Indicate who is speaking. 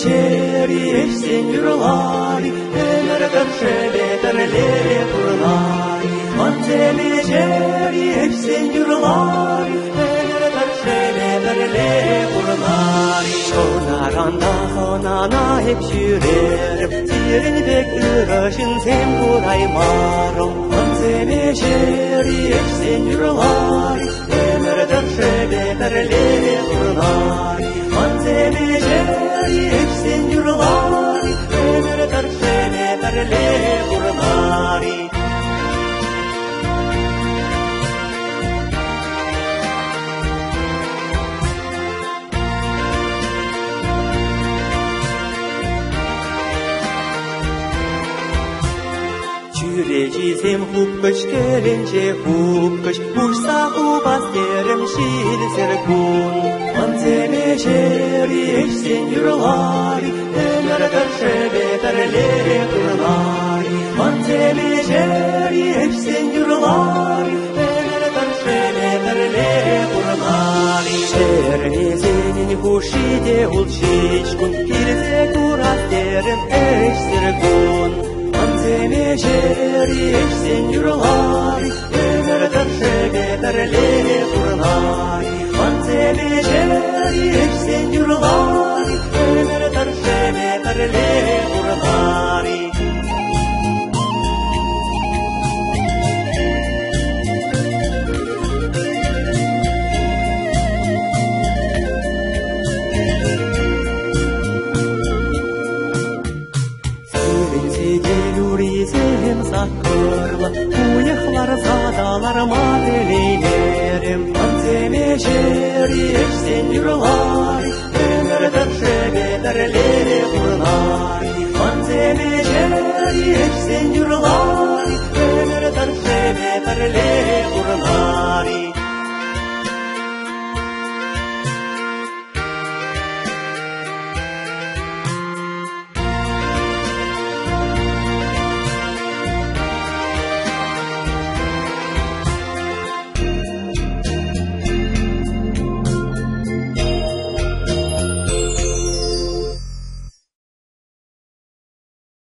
Speaker 1: ӗҫер-и, ӗҫсен юрлар-и, ӗмӗр тӑршшӗпе пӗрле пурӑнар-и. Тӑвансем ӗҫер-и, ӗҫсен юрлар-и, ӗмӗр тӑршшӗпе пӗрле пурӑнар-и. Хӑнаран та хӑнана эп ҫӳрерӗм, сирӗн пек ырӑ ҫынсем кураймарӑм. Тӑвансем ӗҫер-и, ӗҫсен юрлар-и, ӗмӗр тӑршшӗпе пӗрле пурӑнар-и. Тӑвансем ӗҫер-и, ӗҫсен юрлар-и, ӗмӗр тӑршшӗпе пӗрле пурӑнар-и. Чӳречисем хупкӑч кӗленче хупкӑч, уҫса хупас терӗм ҫилсӗр кун. Тӑвансем ӗҫер-и, ӗҫсен юрлар-и, ӗмӗр тӑршшӗпе пӗрле пурӑнар-и. Тӑвансем ӗҫер-и, ӗҫсен юрлар-и, ӗмӗр тӑршшӗпе пӗрле пурӑнар-и. Эрнесенӗн хушши те улт-ҫич кун, килсе курас терӗм ӗҫсӗр кун. Тӑвансем ӗҫер-и, ӗҫсен юрлар-и, ӗмӗр тӑршшӗпе пӗрле пурӑнар-и. Тӑвансем ӗҫер-и, ӗҫсен юрлар-и, ӗмӗр тӑршшӗпе пӗрле пурӑнар-и. Сирӗн сӗтел урисем саккӑрлӑ, уйӑх ларса та ларма телейлерӗм. Тӑвансем ӗҫер-и, ӗҫсен юрлар-и, ӗмӗр тӑршшӗпе пӗрле пурӑнар-и. Тӑвансем ӗҫер-и, ӗҫсен юрлар-и, ӗмӗр тӑршшӗпе пӗрле пурӑнар-и.